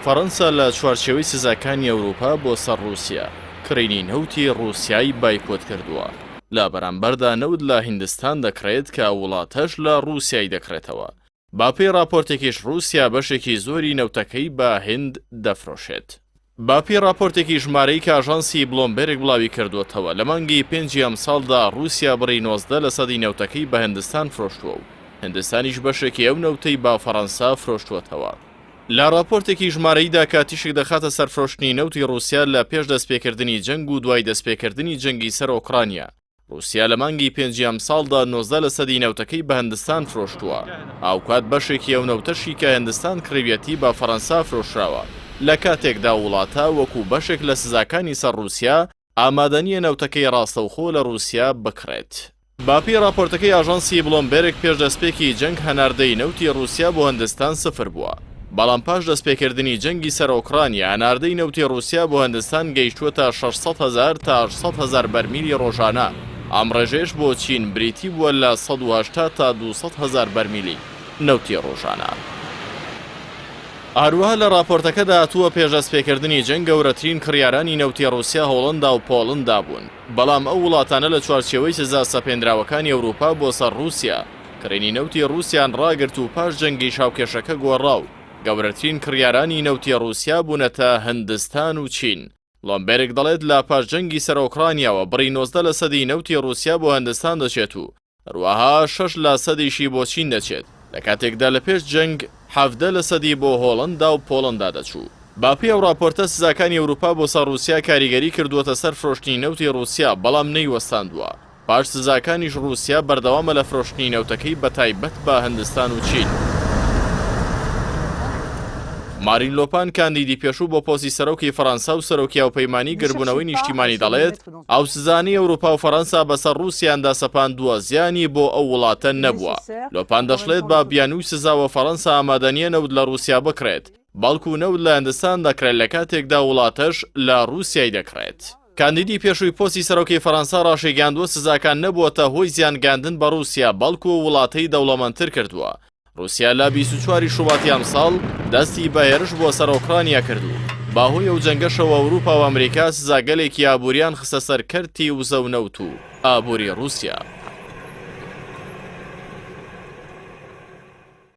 فەڕەنسا لە چوارچێوەی سزاکانی ئەوروپا بۆ سەر ڕووسیا، کڕینی نەوتی ڕووسیای بایکۆت کردووە، لە بەرامبەردا نەوت لە هیندستان دەکڕێت کە ئەو وڵاتەش لە ڕووسیای دەکڕێتەوە. بەپێی ڕاپۆرتێکیش ڕووسیا بەشێکی زۆری نەوتەکەی بە هند دەفرۆشێت. بەپێی ڕاپۆرتێکی ژمارەیی کە ئاژانسی بلۆمبێرگ بڵاویکردووەتەوە، لە مانگی پێنجی ئەمساڵدا ڕووسیا بڕی 19 لەسەدی نەوتەکەی بە هندستان فرۆشتووە و هندستانیش بەشێکی ئەو نەوتەی بە فەڕەنسا فرۆشتووەتەوە. لە ڕاپۆرتێکی ژمارەییدا کە تیشک دەخاتە سەر فرۆشتنی نەوتی ڕووسیا لە پێش دەستپێکردنی جەنگ و دوای دەستپێکردنی جەنگی سەر ئۆکرانیا، ڕووسیا لە مانگی پێنجی ئەمساڵدا 19 لەسەدی نەوتەکەی بە هندستان فرۆشتووە، هاوکات بەشێکی ئەو نەوتەشی کە هندستان کڕیویەتی بە فەرەنسا فرۆشراوە، لە کاتێکدا وڵاتە وەکو بەشێک لە سزاکانی سەر ڕووسیا ئامادەنییە نەوتەکەی ڕاستەوخۆ لە ڕووسیا بکڕێت. بەپێی ڕاپۆرتەکەی ئاژانسی بلۆمبێرگ پێش دەستپێکی جەنگ هەناردەی نەوتی ڕووسیا بۆ هندستان سفر بووە، بەڵام پاش دەستپێکردنی جەنگی سەر ئۆکرانیا هەناردەی نەوتی ڕووسیا بۆ هندستان گەیشتووەتە 600 هەزار تا 800 هەزار بەرمیلی ڕۆژانە، ئەم ڕێژەیەش بۆ چین بریتی بووە لە 180 تا 200 هەزار بەرمیلی نەوتی ڕۆژانە. هەروەها لە ڕاپۆرتەکەدا هاتووە پێش دەستپێکردنی جەنگ گەورەترین کڕیارانی نەوتی ڕووسیا هۆڵەندا و پۆڵندا بوون، بەڵام ئەو وڵاتانە لە چوارچێوەی سزا سەپێنراوەکانی ئەوروپا بۆ سەر ڕووسیا، کڕینی نەوتی ڕووسیان ڕاگرت و پاش جەنگیش هاوکێشەکە گۆڕا و گەورەترین کڕیارانی نەوتی ڕووسیا بوونەتە هندستان و چین. بلۆمبێرگ دەڵێت لە پاش جەنگی سەر ئۆکرانیاوە بڕی 19 لەسەدی نەوتی ڕووسیا بۆ هندستان دەچێت و هەروەها 6 لەسەدیشی بۆ چین دەچێت، لە کاتێکدا لە پێش جەنگ 17 لەسەدی بۆ هۆڵەندا و پۆڵەندا دەچوو. بەپێی ئەو ڕاپۆرتە سزاکانی ئەوروپا بۆ سەر ڕووسیا کاریگەری کردووەتە سەر فرۆشتنی نەوتی ڕووسیا، بەڵام نەیوەستاندووە. پاش سزاکانیش ڕووسیا بەردەوامە لە فرۆشتنی نەوتەکەی بەتایبەت بە هندستان و چین. مارین لۆپان کاندیدی پێشوو بۆ پۆستی سەرۆکی فەرەنسا و سەرۆکی هاوپەیمانی گردبوونەوەی نیشتیمانی دەڵێت، ئەو سزانەی ئەوروپا و فەرەنسا بەسەر ڕووسیاندا سەپاندووە زیانی بۆ ئەو وڵاتە نەبووە. لۆپان دەشڵێت بە بیانووی سزاوە فەرەنسا ئامادەنییە نەوت لە ڕووسیا بکڕێت، بەڵکو نەوت لە هندستان دەکڕێت لە کاتێکدا وڵاتەش لە ڕووسیای دەکڕێت. کاندیدی پێشووی پۆستی سەرۆکی فەرەنسا ڕاشیگەیاندووە سزاکان نەبووەتە هۆی زیانگەیاندن بە ڕووسیا، بەڵکو وڵاتەی دەوڵەمەندتر کردووە. ڕووسیا لە 24 ی شوباتی ئەمساڵ دەستی بە هێرش بۆ سەر ئۆکرانیا کرد و بەهۆی ئەو جەنگەشەوە ئەوروپا و ئەمریکا سزاگەلێکی ئابووریان خستە سەر کەرتی وزە و نەوت و ئابووری ڕووسیا.